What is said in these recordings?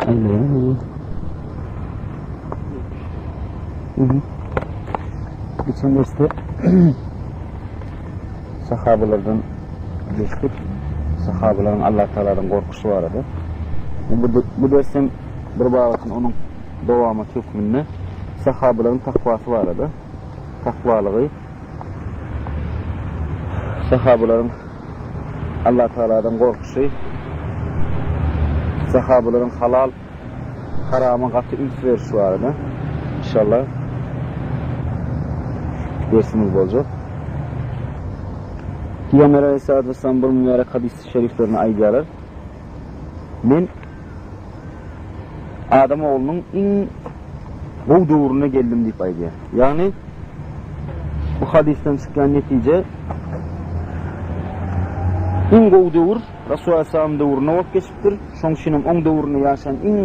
Aýlaýan. Geçen dersde sahabalardan geçdik. Sahabalaryň Allah Taala'dan gorkuşy barada. Bu, bu dersem bir babatyn onuň dowamaty hökmünde sahabalaryň takwasy barada. Takwalygy sahabalaryň Allah Tagaladan gorkuşy, sahabalaryň halal, harama gaty üns berişi barada inşallah dersimiz boljak. Pygamber Aleyhissalatu vesselam bir mübarek hadis-i şeriflerini aýdýarlar. Men Adam oglunyň iň gowy döwrüne geldim diýip aýdýar. Ýagny bu hadysdan çykýan netije iň gowy döwür Rasul aleyhissalam döwründe bolup geçipdir. Şoň üçin hem oň döwründe ýaşan iň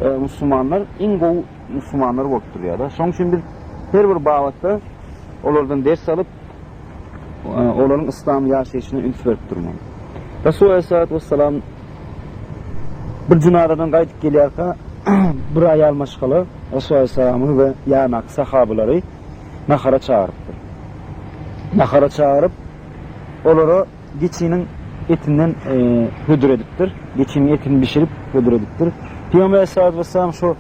e, musulmanlar iň gowy musulmanlar bolup durýar. Şoň üçin biz her bir babatda olardan ders alyp olaryň yslam ýaşaýşyna üns berip durmaly. Rasul aleyhissalatu vesselam bir jynazadan gaýdyp gelýärkä bir aýal maşgala Rasul aleyhissalamy we ýanyndaky sahabalary nahara çagyrypdyr. Nahara çagyryp, olara geçiniň etinden e, hödür edipdir. Geçiniň etini bişirip hödür edipdir. Pygamber aleyhissalatu vesselam şu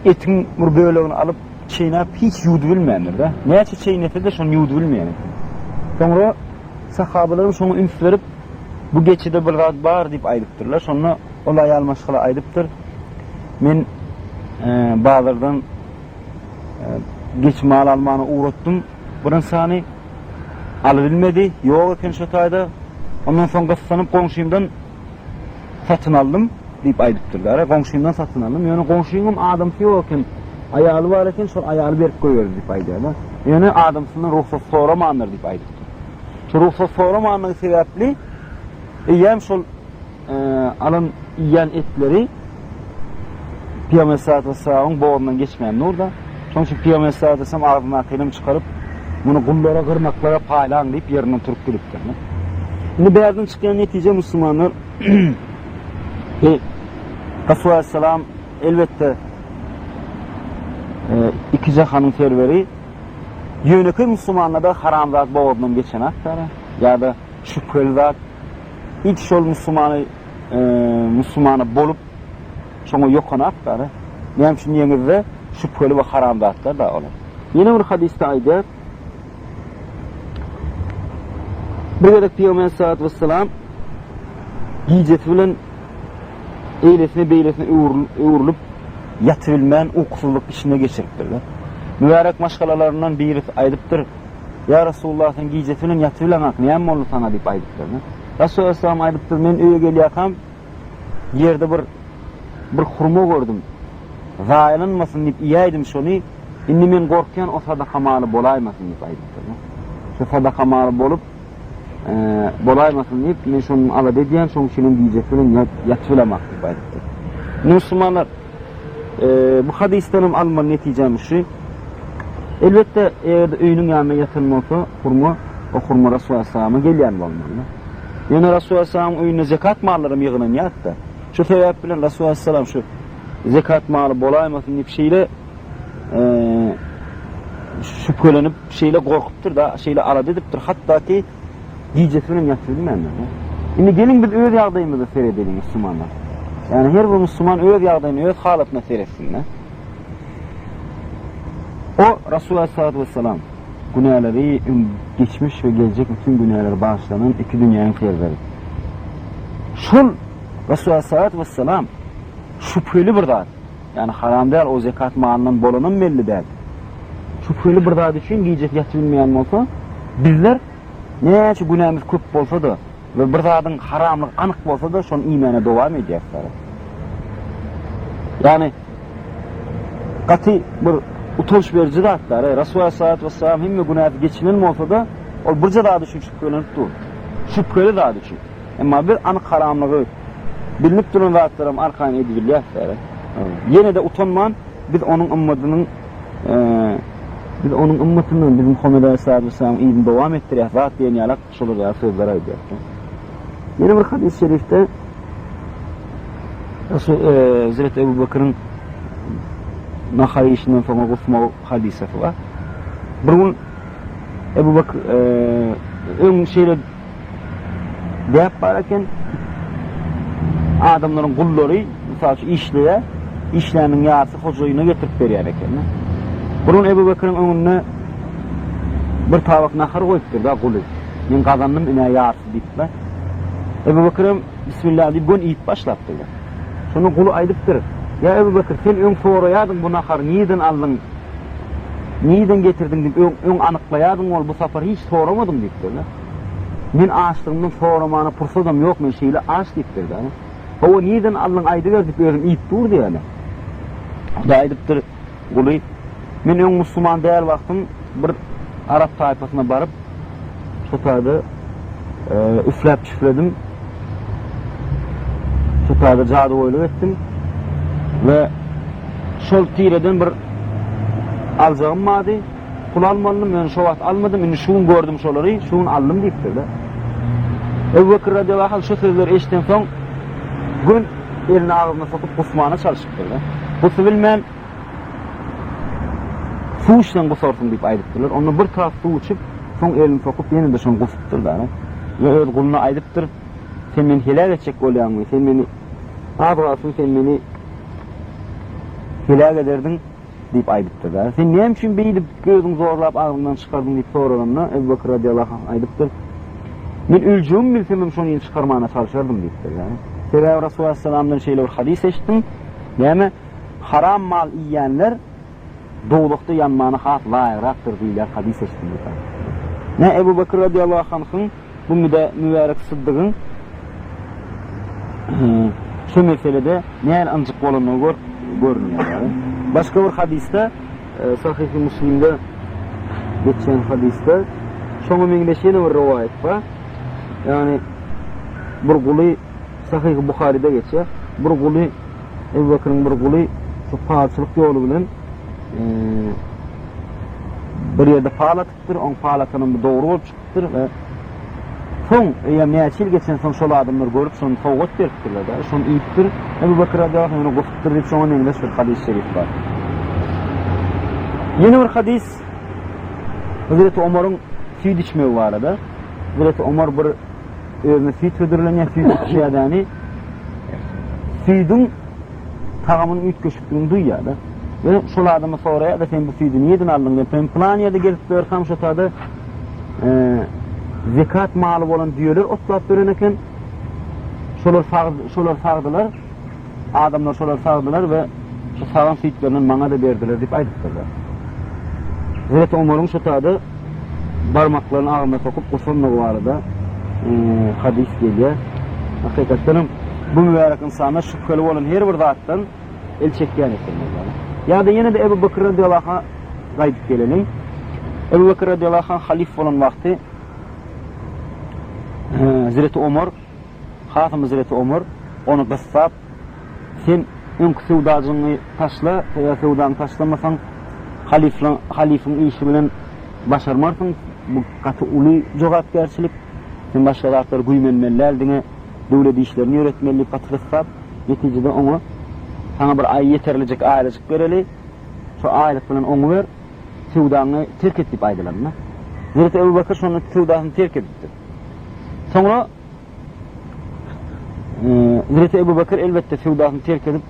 Etiň bir bölegini alyp çeýnäp hiç ýuwdubilmändir-de. Näçe çeýnese-de şony ýuwdubilmeýän eken. Soňra sahabalaram şoňa üns berip, bu geçide bir zat bar diýip aýdypdyrlar. Şonda ol aýal maşgala aýdypdyr, Men bazardan geçi mal almana ugratdym bir ynsany, alybilmedi, ýok eken şo taýda. Ondan soň gyssanyp goňşymdan satyn aldym diýip aýdypdyr. Gara goňşymdan satyn aldym. Ýöne goňşyňam adamsy ýok eken. Aýaly bar eken, şol aýaly berip goýberdi diýip aýdýar-da. Ýöne adamsyndan rugsat soramandyr diýip aýdypdyr. Şu rugsat soramanlygy sebäpli eýýäm şol e, alan iýen etleri Pygamber sallallahu aleyhi ve sellem'in boğazyndan geçmeýän nurda. Şonuň üçin Pygamber sallallahu aleyhi ve sellem agzyndakyny çykaryp, muny gullara, gyrnaklara paýlaň diýip ýerinden turup gidipdir. Indi bärden çykýan netije musulmanlar e, Rasul aleyhisselam elbetde e, iki jahanyň serweri ýönekeý musulmanlarda haram zat bogazyndan geçen akdara ýa-da şübheli zat ilk şol musulmany e, musulmana bolup şoňa ýokan akdara. Näme üçin diýeňizde şübheli we haram zatlar da olar. Ýene bir hadysda aýdýar. Bir gezek Pygamber aleyhissalatu vesselam gijesi bilen eýlesine beýlesine öwrülip ýatybilmän ukusyzlyk içinde geçiripdir. Mübärek maşgalalaryndan birisi aýdypdyr, Ýa Resulullah sen gijesi bilen ýatybileňak, näme boldy saňa diýip aýdypdyr. Resulullah aleyhissalam aýdypdyr, men öýe gelýärkäm ýerde bir bir hurma gördüm. Zaýalanmasyn diýip iýäýdim şony, indi men gorkýan o sadaka maly bolaýmasyn diýip aýdypdyr. Şu sadaka maly bolup e, bolaýmasyn diýip men şony alada edýän, şonuň üçin hem gijesi bilen ýatyp bilemok diýip aýdypdyr. Musulmanlar e, bu hadysdan hem almaly netijemiz şu. Elbetde, eger öýüniň ýanynda ýatan bolsa, hurma, o hurma Resulullah salama gelýän bolmaly. Ýöne Resulullah salamyň öýünde zekat mallary hem ýygnanýardy. Şu sebäp bilen Resulullah salam şu zekat maly bolaýmasyn diýip şeýle e, şübhelenip, şeýle gorkupdyr da, şeýle alada edipdir, hatda ki gijesi bilen ýatyp bilmändir. Indi geliň biz öz ýagdaýymyza seredeliň musulmanlar. Ýani her bir musulman öz ýagdaýyna, öz halatyna seretsin. O Resulullah sallallahu aleyhi ve sellem günäleri geçmiş we geljek bütün günäleri bağışlanan iki dünýäniň serweri. Şol Resulullah sallallahu aleyhi ve sellem şübheli bir zat. Yani haram däl, o zekat malyndan bolanam belli däl. Şübheli bir zat üçin gijesi ýatyp bilmeýän bolsa, bizler näçe günämiz köp bolsa-da we bir zadyň haramlygy anyk bolsa-da, şony iýmäne dowam edýäris. Yani gaty bir utanç beriji zatlar. Resulullah sallallahu aleyhi ve sellem hemme günäsi geçilen bolsa-da, ol birje zat üçin şübhelenip dur. Şübheli zat üçin. Emma biz anyk haramlygy bilinip duran zatlaram arkaýyn edibilýäris. Ýene-de utanman biz onuň ymmatynyň e, biz onuň ymmatyndan biz Muhammed aleyhissalatu vesselamyň yzyny dowam etdirýäris zat diýen ýalak şolar ýaly sözler aýdýar. Ýene bir hadys-y şerifde. Hezreti Ebu Bekiriň nahar iýişinden soňra gusma hadysasy bar. Bir gün Ebu Bekir öň şeýle däp bar eken. Adamlaryň gullary, mysal üçin, işleýär. Işläniniň ýarysy hojaýyna getirip berýär eken. Bir gün Ebu Bekiriň öňünde bir tabak nahar goýupdyr-da guly. Men gazandym ine ýarysy diýip-de. Ebu Bekirem Bismillah diýip göni iýip başlapdyr. Şonda guly aýdypdyr, Ýa Ebu Bekir, sen öň soraýardyň bu nahary nireden aldyň, nireden getirdiň diýip öň, öň anyklaýardyň ol bu sapar hiç soramadyň diýipdir-de. Men açlygymdan soramana pursadam ýok, men şeýle aç diýipdir-de. Hawa nireden aldyň aýdyber diýip özüm iýip dur diýýär. Hudaý aýdypdyr, guly, men öň musulman däl wagtym bir arap taýpasyna baryp, Şo taýda üfläp çüfledim. Şo taýda jadygöýlük etdim. We şol tireden bir aljagym bardy. Pul almalydym, ýöne şo wagt almadym. Indi şu gün gördüm şolary, şu gün aldym diýipdir-de. Ebu Bekir radiyallahu anh şu sözleri eşiden soň gün elini agzyna sokup gusmana çalşypdyr-da. Gusubilmän Suw içseň gusarsyň diýip aýdypdyrlar. Onda bir tas suw içip, soň elini sokup ýene-de şony gusupdyr da. We öz guluna aýdypdyr, Sen meni heläk etjek bolýaňmy? Sen meni az galsyn sen meni heläk ederdiň diýip aýdypdyr da. Sen näme üçin beýdip özüňi zorlap agzyňdan çykardyň diýip soralanda Ebu Bekir radiýallahu anh aýdypdyr, Men öljegimi bilsemem şony çykarmana çalşardym diýipdir da. Sebäbi Resulullah aleyhissalamdan şeýle bir hadys eşitdim. Näme? Haram mal iýýänler dowzahda ýanmana has laýygrakdyr diýilýän hadys eşitdim diýip. Ne Ebu Bekir radiýallahu anhyň bu mübärek syddygyň şu meselede nähili ynjyk bolandygy gör görünýär. Başga bir hadysda Sahyhy Müslimde geçýän hadysda şoňa meňzeş ýene bir rowaýat bar. Ýagny bir guly Sahyhy Buharyda geçýär. Bir guly Ebu Bekiriň bir guly şu palçylyk ýoly bilen bir ýerde pal atypdyr, oň pal atanam bu dogry bolup çykypdyr we soň eýýäm näçe ýyl geçensoň şol adamlar görüp şony sowgat beripdirler-de, şony iýipdir. Ebu Bekir radiyallahu anh ony gusupdyr diýip şoňa meňzeş bir hadys-şerif bar. Ýene bir hadys Hezreti Omaryň süýt içmegi barada. Hezreti Omar bir Özüne süýt hödürlenýär, süýt içýär-däni süýdüň tagamynyň üýtgeşikdigini duýýar-da. We şol adama soraýar-da, sen bu süýdi nireden aldyň diýip. Men pylan ýerde gezip ýörkäm şo taýda zekat maly bolan düýeler otlap ýören eken. Şolar sag, şolar sagdylar. Adamlar şolary sagdylar we şu sagan süýtlerinden maňa-da berdiler diýip aýdypdyrlar. Hezreti Omaryň şu taýda barmaklaryny agzyna sokup gusandygy barada hadys gelýär. Hakykatdan hem bu mübärek ynsanlar şübheli bolan her bir zatdan el çekýän ekenler. Ýa-da ýene-de Ebu Bekr radiyallahu anh gaýdyp geleliň. Ebu Bekr radiyallahu anh halyf bolan wagty Hezreti Omar Hasam Hezreti Omar ony gyssap, Sen öňki söwdajyňy taşla, eger söwdaňy taşlamasaň, halyflaň, halyfyň işi bilen başarmarsyň, bu gaty uly jogapkärçilik, sen başga zatlary güýmenmeli däl, diňe döwlet işlerini ýöretmeli diýip gaty gyssap, netijede oňa, Saňa bir aý ýeterlijek aýlyjyk bereli, şo aýlyk bilen oňuber, söwdaňy terk et diýip aýdylanda. Hezreti Ebu Bekir şonda söwdasyny terk edipdir. Soňra Hezreti Ebu Bekir elbetde söwdasyny terk edip,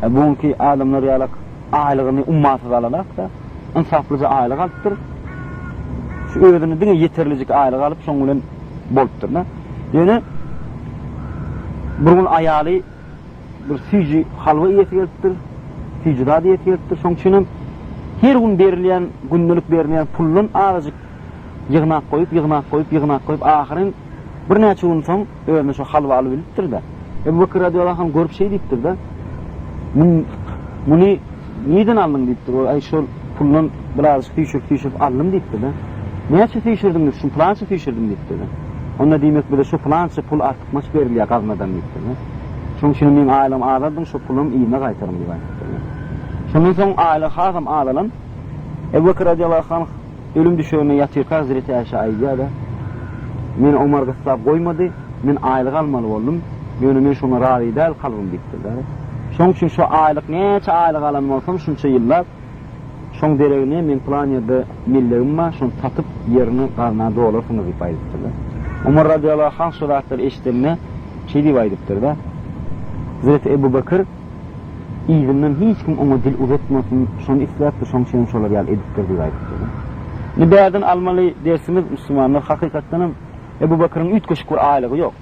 bu günki adamlar ýalak aýlygyny ummasyz alanak-da, ynsaplyja aýlyk alypdyr. Şu özüne diňe ýeterlijik aýlyk alyp, şoň bilen bolupdyr-da. Ýöne bir gün aýaly bir süýji halwa iýesi gelipdir, süýji zat iýesi gelipdir. Şoň üçin hem her gün berilýän, gündelik berilýän puldan azajyk ýygnap goýup, ýygnap goýup, ýygnap goýup, ahyryn birnäçe gün soň özüne şo halwa alyp bilipdir-de. Ebu Bekir radiyallahu anh görüp şeý diýipdir-de, Muny nireden aldyň diýipdir. Ol, Aý, şol puldan birazajyk süýşürip-süýşürip aldym diýipdir-de. Näçe süýşürdiň diýip, Şuny pylança süýşürdim diýipdir-de. Onda diýmek bize şo pylança pul artykmaç berilýär gaznadan diýipdir-de. Şonuň üçin meň aýlygymy azaldyň, şo pulum yzyna gaýtaryň diýip aýdypdyr-da. Şondan soň aýlygy hasam azalan. Ebu Bekir radiyallahu anh Ölüm düşeginde ýatyrka Hezreti Äşe aýdýar-da, Meni Omar gyssap goýmady, men aýlyk almaly boldum. Ýöne men şoňa razy däl kalbym diýipdir-dä. Şoň üçin şu aýlyk näçe aýlyk alan bolsam şunça ýyllap şoň deregine meň pylan ýerde mellegim bar, şony satyp ýerine gazna dolarsyňyz diýip aýdypdyr-da. Omar radyýallahu anh şu zatlary eşidende şeý diýip aýdypdyr-da, Hezreti Ebu Bekir yzyndan hiç kim oňa dil uzatmasyn, şony isläpdir, şoň üçinem şolar ýaly edipdir diýip aýdypdyr-da. Indi bärden almaly dersimiz musulmanlar hakykatdanam Ebu Bekiriň üýtgeşik bir aýlygy ýok.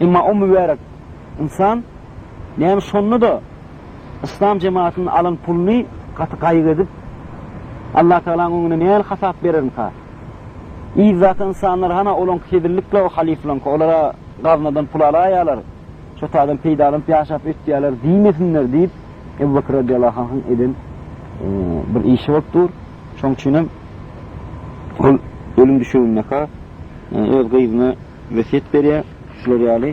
Emma o mübärek ynsan näme şonda-da yslam jemaatyndan alan puluny gaty gaýgy edip, Allatagalaň öňünde nähili hasap berermika? Yzdaky ynsanlar hana olaňky hezillikle o halyflaňky, olara gaznadan pul alaýýarlar, şo taýdan peýdalanyp ýaşap ötýärler diýmesinler diýip, Ebu Bekir radiýallahu anhyň eden bir işi bolup dur. Şoň üçinem ol ölüm düşegindeka öz gyzyna wesýet berýär, şular ýaly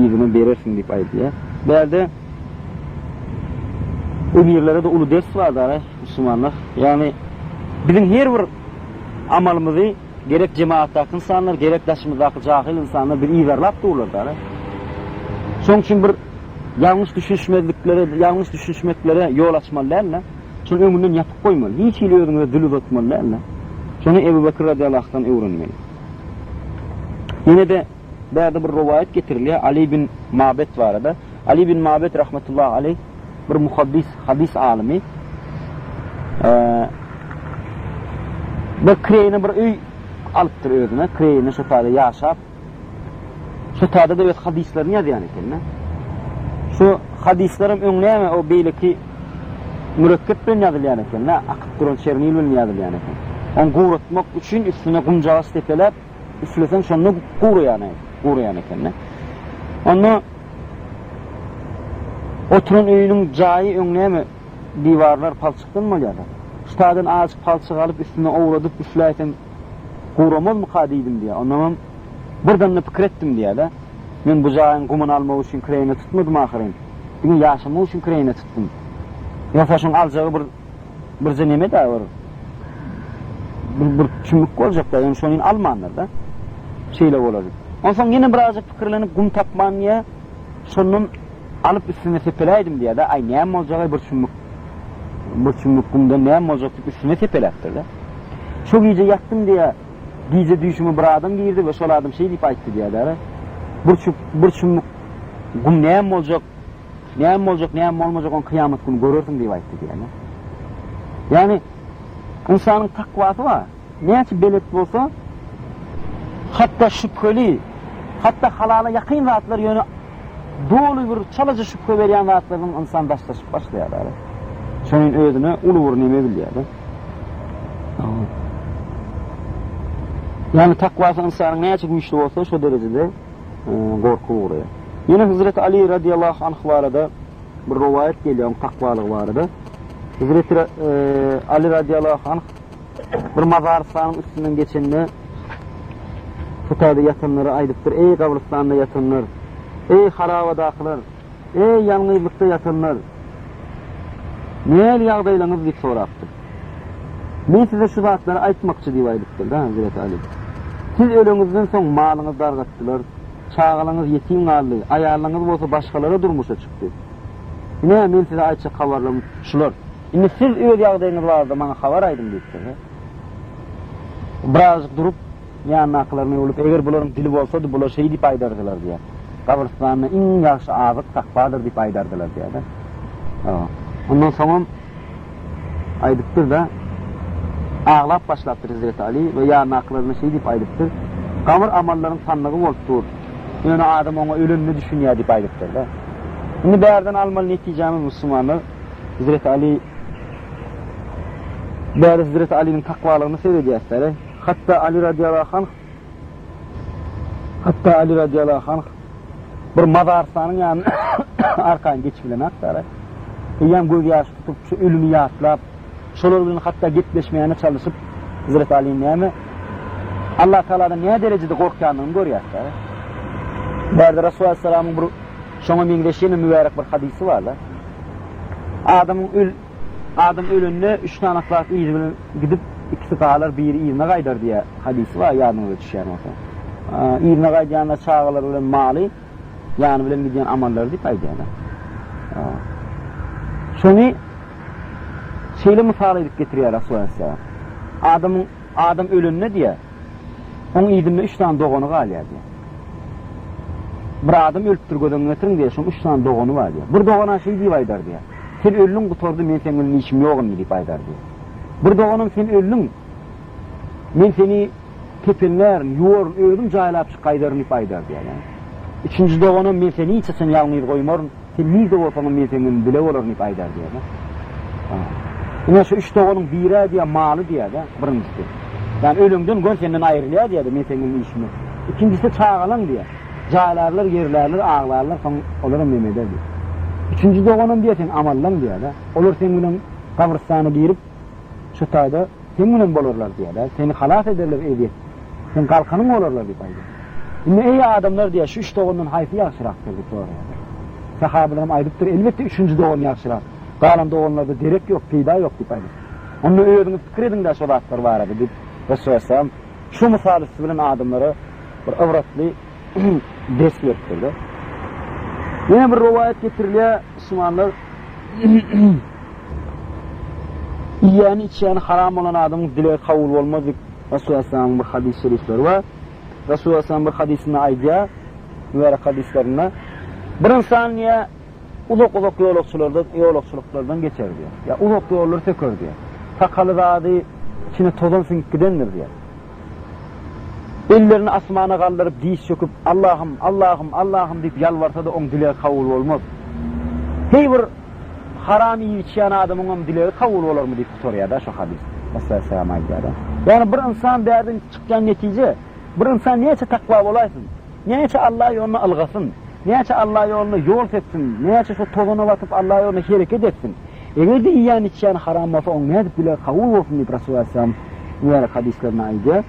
yzyna berersiň diýip aýdýar. Bärde emirlere-de uly ders bar dara, musulmanlar. Ýagny biziň her bir amalymyzy gerek jemagatdaky ynsanlar, gerek daşymyzdaky jahyl ynsanlar bizi yzarlap durlar dara. Şonuň üçin bir ýalňyş düşünişmezliklere, ýalňyş düşünişmeklere ýol açmaly däl-de. Şony öňünden ýapyp goýmaly. Hiç hili özüňize dil uzatmaly däl-de. Şony Ebu Bekir radyýallahu öwrenmeli. Ýene-de bärde bir rowaýat getirilýär Ali bin Mabet barada. Ali bin Mabet rahmetullahi aleýh bir muhaddis, hadys alymy. Bir kireýine bir öý alypdyr özüne, kireýine şo taýda ýaşap, şo taýda-da öz hadyslaryny ýazýan eken-de. Şu hadyslaram öň näme o beýleki mürekkep bilen ýazylýan eken-de, akyp duran çernil bilen ýazylýan eken. Ony guratmak üçin üstüne gumjagaz sepeläp, üfleseň şonda guraýan, guraýan eken-de. Onda oturan öýüniň jaýy öň näme diwarlar palçykdan bolýar-da. Şu taýdan azajyk palçyk alyp üstüne owradyp üfläýseň guramazmyka diýdim diýýär. Ondanam birden-de pikir etdim diýýär-de. Men bu jaýyň gumuny almak üçin kireýine tutmadym ahyryn. Diňe ýaşamak üçin kireýine tutdum. Ýogsa şoň aljagy bir birje neme-dä bir bir bir çümmük boljak-da, ýöne şony almandyr-da. Şeýle bolar diýip. Onsoň ýene birazjyk pikirlenip gum tapman diýýär. Şondan alyp üstüne sepeläýdim diýýär-de, aý näme boljag-aý bir çümmük bir çümmük gumdan näme boljak diýip üstüne sepeläpdir-de. Şo gije ýatdym diýýär. Gije düýşüme bir adam girdi we şol adam şeý diýip aýtdy diýýär-de. Bir çüp bir çümmük gum näme boljak, näme boljak, näme bolmajak ony kyýamat güni görersiň diýip aýtdy diýýär-de. Ýagny ynsanyň takwasy bar. Näçe belet bolsa, hatda şübheli, hatda halala ýakyn zatlar ýöne doly bir çalaja şübhe berýän zatlardan ynsan daşlaşyp başlaýar. Şonuň özüne uly bir neme bilýär. Ýagny takwasy ynsanyň näçe güýçli bolsa, şo derejede e, gorky ugraýar. Ýene Hezreti Ali radiýallahu anh barada bir rowaýat gelýär, onuň takwalygy barada. Hezreti e, Ali radiýallahu anh Bir mazarystanyň üstünden geçende, şu taýda ýatanlara aýdypdyr, Eý, gabrystanda ýatanlar! Eý, harabadakylar! Eý, ýalňyzlykda ýatanlar! Nähili ýagdaýlaryňyz diýip sorapdyr. Men size şu zatlary aýtmakçy diýip aýdypdyr-da Hezreti Aly. Siz öleňizden soň malyňyzy dargatdylar, çagalaryňyz ýetim galdy, aýallaryňyz bolsa başgalara durmuşa çykdy. Ine, men size aýtjak habarlarym şular. Indi siz öz ýagdaýyňyz barada maňa habar aýdyň diýipdir. Birazajyk durup, ýanyndakylaryna öwrülip, Eger bularyň dili bolsady, bular şeý diýip aýdardylar diýýär. Gabrystanda iň ýagşy azyk takwadyr diýip aýdardylar diýýär-de. Ondan soňam aýdypdyr-da, aglap başlapdyr Hezreti Aly we ýanyndakylaryna şeý diýip aýdypdyr, Gabyr amallaryň sandygy bolup dur. Ýöne adam oňa öleninde düşünýär diýip aýdypdyr-da. Indi bärden almaly netijämiz musulmanlar, Hezreti Ali Bäri Hezreti Aliniň takwalygyny seredýäsler. Hatda Ali radiýallahu anh Hatda Ali radiýallahu anh bir mazarystanyň ýanyna arkaýyn geçip bilenok dara. Eýýäm göz ýaşy tutup, şu ölümi ýatlap, şolar bilen hatda gepleşmäne çalyşyp, Hezreti Aliniň näme Allah Tagaladan nä derejede gorkýandygyny görýäs dara. Bärde Resulullah aleyhissalamyň bir Şoňa meňzeş ýene mübärek bir hadysy bar-da. Adamyň öl adam ölende üç sany zat yzy bilen gidip, ikisi galar, biri yzyna gaýdar diýýär hadysy bar, ýadyňyza düşýän bolsa. Yzyna gaýdýanda çagalary bilen maly. Ýany bilen gidýän amallary diýip aýdýarlar. Şony şeýle mysal edip getirýär Rasul aleyhisselam. Adamyň adam ölende diýýär, oň yzynda üç sany dogany galýar diýýär. Bir adam ölüpdir göz öňüne getiriň diýýär, şoň üç sany dogany bar diýýär. Bir dogana şeý diýip aýdar diýýär. Sen öldüň gutardy, men seň bilen işim ýok indi diýip aýdar diýýär. Bir doganam sen öldüň, men seni kepenlärin, ýuwaryn, özüm jaýlap çyk gaýdaryn diýip aýdar diýýär. Üçünji doganam men seni hiç haçan ýalňyz goýmaryn, sen nirde bolsaňam men seň bilen bile bolaryn diýip aýdar diýýär. Ine şu üç doganyň biri-ä diýýär maly diýýär-de, birinjisi. Ýagny öleňden gön senden aýrylýar diýýär-de, men seň bilen işim ýok. Ikinjisi çagalaň diýýär. Jaýlarlar, ýerlärler, aglarlar, soň olaram neme eder diýýär. Üçünji doganam diýýär seň amallaň diýýär-de. Olar seň bilen gabrystana girip, şu taýda seň bilen bolarlar diýýär-de. Seni halas ederler ezýet. Seň galkanyň bolarlar diýip aýdýar. Indi eý adamlar diýýär, şu üç dogandan haýsy ýagşyrakdyr diýip soraýar. Sahabalaram aýdypdyr, elbetde üçünji dogan ýagşyrak. Galan doganlarda derek ýok, peýda ýok diýip aýdypdyr. Onda özüňiz pikir ediň-dä şo zatlar barada diýip, Resulullah aleyhisselam şu mysal üsti bilen adamlara bir ybratly ders beripdir-de. Ýene bir rowaýat getirilýär, musulmanlar iýýäni içýäni haram bolan adamyň dilegi kabul bolmaz diýip Resulullah aleyhisselamyň bir hadys şerifleri bar. Resulullah aleyhisselam bir hadysynda aýdýar, mübärek hadyslarynda, bir ynsan diýýär, uzak-uzak ýolagçylardan, ýolagçylyklardan geçer diýýär. Ýa uzak ýollary söker diýýär. Sakaly zady içine tozan siňip gidendir diýýär. Ellerini asmana galdyryp diz çöküp, Allahym, Allahym, Allahym diýip ýalbarsa-da oň dilegi kabul bolmaz. Heý bir haram iýip-içýän adamyňam dilegi kabul bolarmy diýip gutarýar-da şo hadys. Aleyhisselam aýdýar-da. Ýagny bir ynsan bärden çykýan netije, bir ynsan näçe takwa bolaýsyn, näçe Allah ýolunda ylgasyn, näçe Allah ýolunda ýol sepsin, näçe şo tozana batyp Allah ýolunda hereket etsin, eger-de iýýän-içýäni haram bolsa, oň nädip dilegi kabul bolsun diýip Resul aleyhisselam mübärek hadyslarynda aýdýar.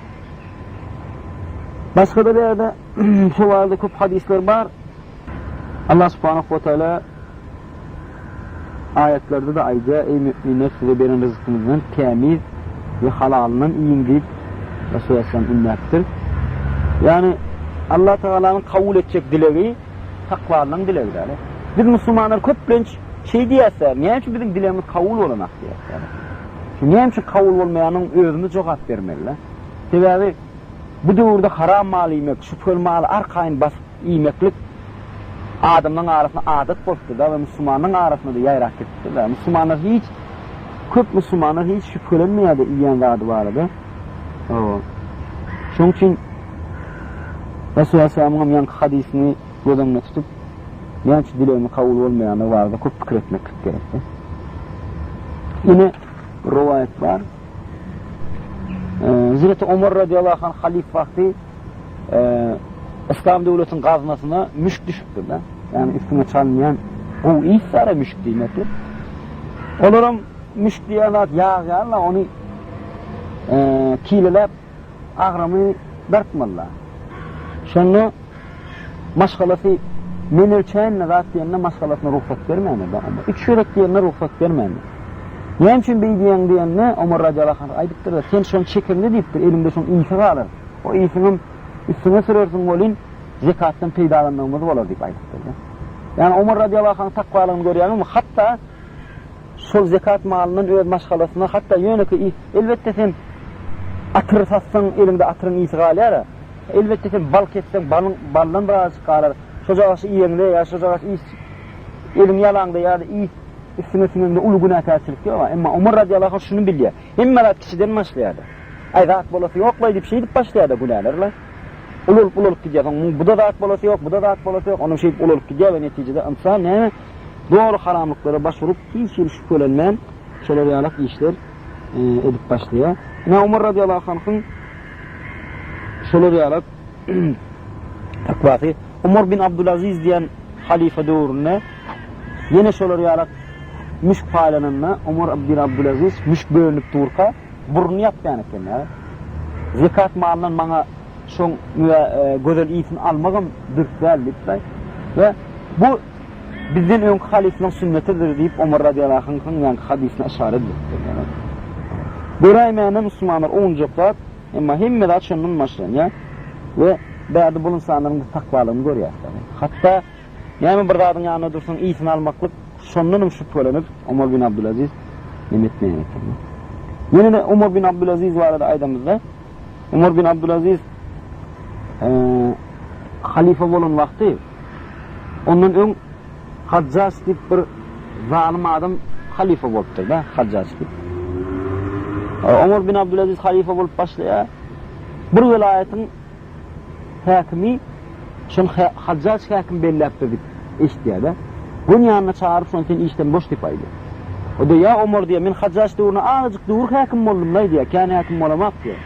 Başga-da bärde şo barada köp hadyslar bar. Allah subhanahu wa taala aýatlarda-da aýdýar, Eý müminler, size beren ryzkymyzdan tämiz we halalyndan iýiň diýip, Resul aleyhisselam ündäpdir. Ýagny Allah Tagalanyň kabul etjek dilegi takwalynyň dilegi däl. Biz musulmanlar köplenç şeý diýýäs-de, näme üçin biziň dilegimiz kabul bolanak diýýäs. Şu näme üçin kabul bolmaýanyny özümiz jogap bermeli. Sebäbi bu döwürde haram mal iýmek, şübheli maly arkaýyn basyp iýmeklik adamlaryň arasynda adat bolupdyr-da we musulmanlaryň arasynda-da ýaýrap gidipdir-de. Musulmanlar hiç, köp musulmanlar hiç şübhelenmeýär-de iýýän zady barada. Hawa. Şonuň üçin Resulullah sallallahu aleyhi ve ýaňky hadysyny göz öňünde tutup, näme üçin dilegimiz kabul bolmaýandygy barada köp pikir etmeklik gerekdi. Ine rowaýat bar. Hezreti Omar radiallahu anh halyf wagty Yslam döwletiniň gaznasyna müşk düşüpdir-de. Ýagny üstüňe çalynýan gowy ys bar-a müşk diýmeklik. Olaram müşk diýen zat ýag ýaly-la, ony kileläp agramy dartmaly-la. Şonda maşgalasy men ölçäýin-le zat diýende maşgalasyna rugsat bermändir-de Omar. Üç gezek diýende rugsat bermändir. Näme üçin beý diýýäň diýende Omar radiallahu anh aýdypdyr-da, sen şony çekeňde diýipdir, eliňde şoň ysy galar. O ysyňam üstüňe sürersiň welin, zekatdan peýdalandygymyz bolar diýip aýdypdyr-da. Ýagny Omar radiallahu anh takwalygyny görýäňizmi? Hatda şol zekat malyndan öz maşgalasyna hatda ýönekeý ys, elbetde sen atyr satsaň eliňde atyryň ysy galýar-a. Elbetde sen bal kesseň balyň baldan birazajyk galar. Şojagaşy iýeňde ýa şojagaş is eliňi ýalaňda ýa-da is üstüňe siňeňde uly günäkärçilik ýok-a. Emma Omar radiallahu anh şuny bilýär. Hemme zat kişiden başlaýar-da. Aý zat bolasy ýok-laý diýip şeýdip başlaýar-da günäler-laý. Ulalyp ulalyp gidýär. Soň muň bu-da zat bolasy ýok, bu-da zat bolasy ýok. Onam şeýdip ulalyp gidýär we netijede ynsan näme doly haramlyklara baş urup hiç hili şübhelenmän şolar ýalak işler edip başlaýar. Ine Omar radiallahu anhyň şolar ýalak takwasy. Omar bin Abdulaziz diýen halyfa döwründe ýene şolar ýalak müşk paýlananda Omar bin Abdulaziz müşk bölünip durka burnuny ýapýan eken ýa. Zekat malyndan maňa şoň gözel ysyn almagam dürs däl diýip we bu bizden öňki halyflaryň sünnetidir diýip Omar radiallahu anhyň ýaňky hadysyna yşarat edipdir. Göräýmäne musulmanlar owunjak zat, emma hemme zat şondan başlanýar we bärde bu ynsanlaryň biz takwalygyny görýäris. Hatda. Näme bir zadyň ýanynda dursaň ysyny almaklyk şondanam şübhelenip Omar bin Abdulaziz neme etmeýän eken. Ýene-de Omar bin Abdulaziz barada aýdamyzda Omar bin Abdulaziz halyfa bolan wagty ondan öň Hajjaç diýip bir zalym adam halyfa bolupdyr-da, Hajjaç diýip. Omar bin Abdulaziz halyfa bolup başlaýar. Bir welaýatyň häkimi şony Hajjaç häkim belläpdir diýip eşidýär-de. Göni ýanyna çagyryp şony sen işden boş diýip aýdýar. O-da ýa Omar diýýär, men Hajjaç döwründe azajyk döwür häkim boldum-laý diýýär, kän häkim bolamok diýýär.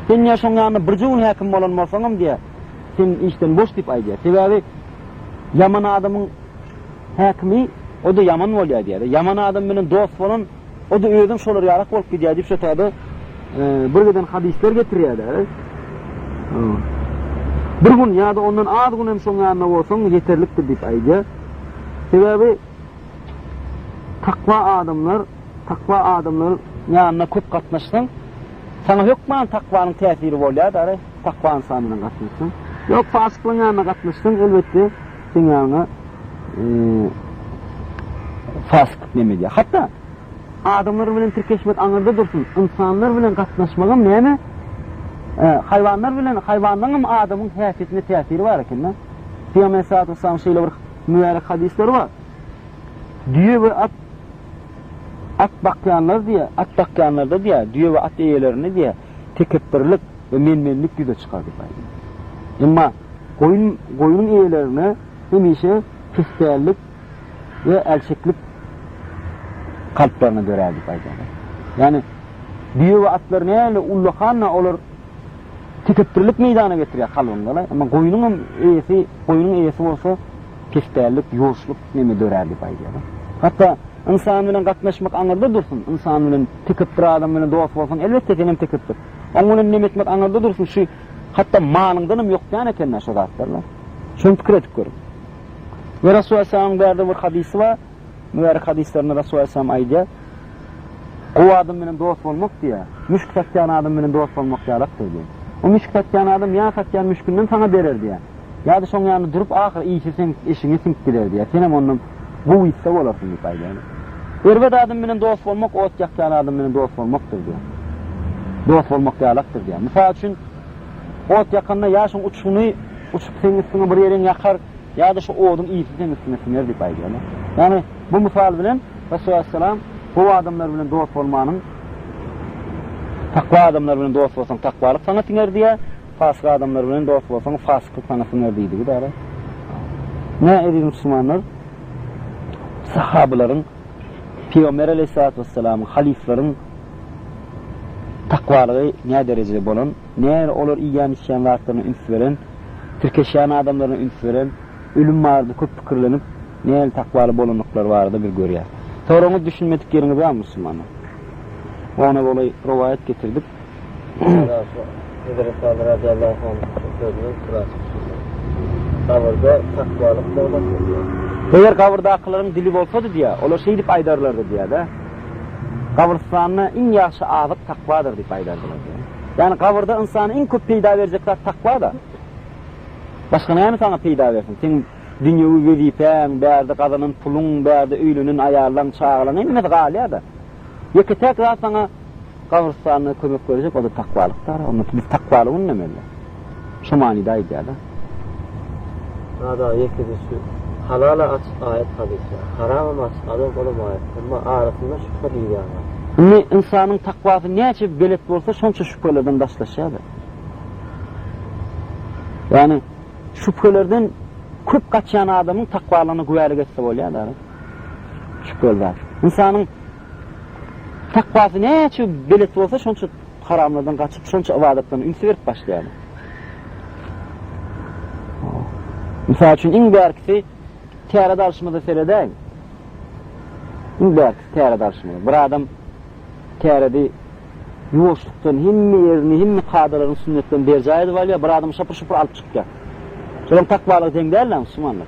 Sen diýýär şoň ýanynda birje gün häkim bolan bolsaňam diýýär, sen işden boş diýip aýdýar. Sebäbi ýaman adamyň häkimi o-da ýaman bolýar diýýär. Ýaman adam bilen dost bolan O-da özem şolar ýalak bolup gidýär diýip şo taýda bir giden hadyslar getirýärler. Bir gün ýa-da ondan az gün hem şoň ýanynda bolsaň ýeterlikdir diýip aýdýar. Sebäbi takwa adamlar, takwa adamlar ýanyna köp gatnaşsaň, saňa hökman takwanyň täsiri bolýar dara, takwa ynsan bilen gatnaşsaň. Ýok, fasyklaryň ýanyna gatnaşsaň, elbetde seň ýanyňa Fasyk neme diýýär? Hatda adamlar bilen tirkeşmek aňyrda dursun, ynsanlar bilen gatnaşmagam näme? Haýwanlar bilen, haýwanlaryňam adamyň häsiýetine täsiri bar eken-de. Pygamber aleyhissalatu vesselam şeýle bir mübärek hadyslar bar. Düýe we at at bakýanlar diýýär, at bakýanlarda diýýär, düýe we at eýelerinde diýýär, tekepbirlik we men-menlik ýüze çykar diýip aýdýar. Emma goýun goýnuň eýelerine hemişe pespällük we älçeklik kalplaryna dörär diýip aýdýarlar. Ýagny düýe we atlar nähili ullakan-da olar tekepbirlik meýdana getirýär kalbyňda-la. Emma goýnuň hem eýesi, goýnuň eýesi bolsa pespällük, ýuwaşlyk neme dörär diýip aýdýarlar. Hatda ynsan bilen gatnaşmak aňyrda dursun, ynsan bilen tekepbir adam bilen dost bolsaň, elbetde sen hem tekepbir. Oň bilen neme etmek aňyrda dursun, şu hatda malyňdan hem ýokýan eken-dä şo zatlar-la. Şony pikir edip görüň. We Rasul Aleyhisselamyň bärde bir hadysy bar. Mübärek hadyslarynda Rasul Aleyhisselam aýdýar. Gowy adam bilen dost bolmak diýýär. Müşk satýan adam bilen dost bolmak ýalakdyr diýýär. O müşk satýan adam ýa satýan müşkünden saňa berer diýýär. Ýa-da şoň ýanynda durup ahyr işi seň eşigiňe siňip gider diýýär. Senem ondan gowy ýitse bolarsyň diýip aýdýar. Erbet adam bilen dost bolmak ot ýakýan adam bilen dost bolmakdyr diýýär. Dost bolmak ýalakdyr diýýär. Mysal üçin Ot ýakanda ýa şoň uçguny uçup seň üstüňe bir ýeriň ýakar, ýa-da şu oduň ysy seň üstüňe siňer diýip aýdýarlar. Ýagny bu mysal bilen Resulullah aleyhisselam gowy adamlar bilen dost bolmanyň takwa adamlar bilen dost bolsaň takwalyk saňa siňer diýýär, fasyk adamlar bilen dost bolsaň fasyklyk saňa siňer diýdigi däl. Ne eziz musulmanlar sahabalaryň Pygamber aleyhissalatu vesselamyň halyflaryň Takwalygy nä derejede bolan, nähili olar iýýän-içýän zatlaryna üns beren, tirkeşýän adamlaryna üns beren, ölüm barada köp pikirlenip, nähili takwaly bolandyklary barada biz görýäris. Soragyňyz düşünmedik ýeriňiz barmy musulmanlar? Ona golaý rowaýat getirdik. Hezreti Aly radiallahu anhuň sözüniň kyrasy şudur. Gabyrda takwalyk nygmatdyr diýýär. Eger gabyrdakylaryň dili bolsady diýýär, olar şeýdip aýdarlardy diýýär-de. Gabrystanda iň ýagşy azyk takwadyr diýip aýdardylar diýýär. Ýagny gabyrda ynsana iň köp peýda berjek zat takwa-da. Başga näme saňa peýda bersin? Seň dünýewi wezipäň, bärde gazanan puluň, bärde öýlenen aýallaň, çagalaň hemmesi galýar-da. Ýeke-täk zat saňa gabrystanda kömek berjek, o-da takwalykdyr. Onda biz takwalygy ündemeli. Şu manyda aýdýar-da. Nada ýekeje şu halala açyk aýat hadys bar. Haramam açyk adam olam aýat. Emma arasynda şübhe diýilýän bar. Indi ynsanyň takwasy näçe belet bolsa şonça şübhelerden daşlaşýar-da. Ýagny şübhelerden köp gaçýan adamyň takwalygyna güwälik etse bolýar-da. Şübheli zat. Ynsanyň takwasy näçe belet bolsa şonça Haramlardan gaçyp, şonça ybadatlaryna üns berip başlaýarlar. Mysal üçin, iň bärkisi täret alşymyza seredäýiň. Iň bärkisi täret alşymyza. Bir adam täredi ýuwaşlykdan hemme ýerini, hemme kadalaryny, sünnetlerini berjaý edip alýar, bir adam şapur-şupur alyp çykýar. Şolaryň takwalygy deň däl-dä, musulmanlar.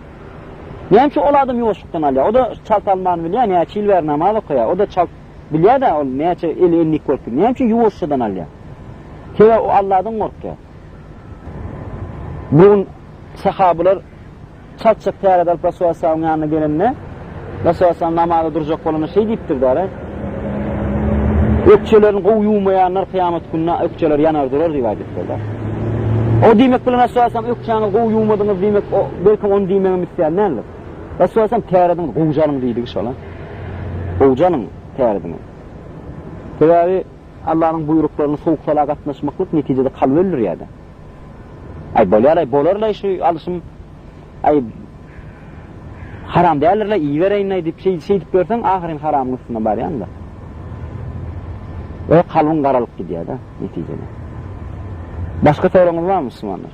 Näme üçin ol adam ýuwaşlykdan alýar? O-da çalt almany bilýär, näçe ýyl bäri namaz okaýar. O-da çalt Bilýär-dä ol näçe eli endik bolup gidýär. Näme üçin ýuwaşjadan alýar? Sebäbi o Alladan gorkýar. Bu gün sahabylar. Çaltjak täret alyp Resulullah sallallahu ýanyna gelende, Resulullah sallallahu namaza durjak bolanda şeý diýipdir dara. Ökjelerini gowy ýuwmaýanlar kyýamat gününe ökjeleri ýanar durar diýip aýdypdyrlar. O diýmek bilen Resulullah sallallahu ökjäňizi gowy ýuwmadyňyz diýmek, o belki ony diýmegem isleýän däldir. Resulullah sallallahu tärediňizi gowja alyň diýdigi şola. Gowja alyň tärediňizi. Sebäbi Allanyň buýruklaryna sowuk-sala gatnaşmaklyk netijede kalby öldürýär-de. Aý bolýar-aý, bolar-laý şu alyşym. Aý haram däldir-laý, iýibereýin-laý diýip şeý şeýdip ýörseň, ahyryn haramyň üstüne barýaň-da. We kalbyň garalyp gidýär-de netijede. Başga soragyňyz barmy musulmanlar?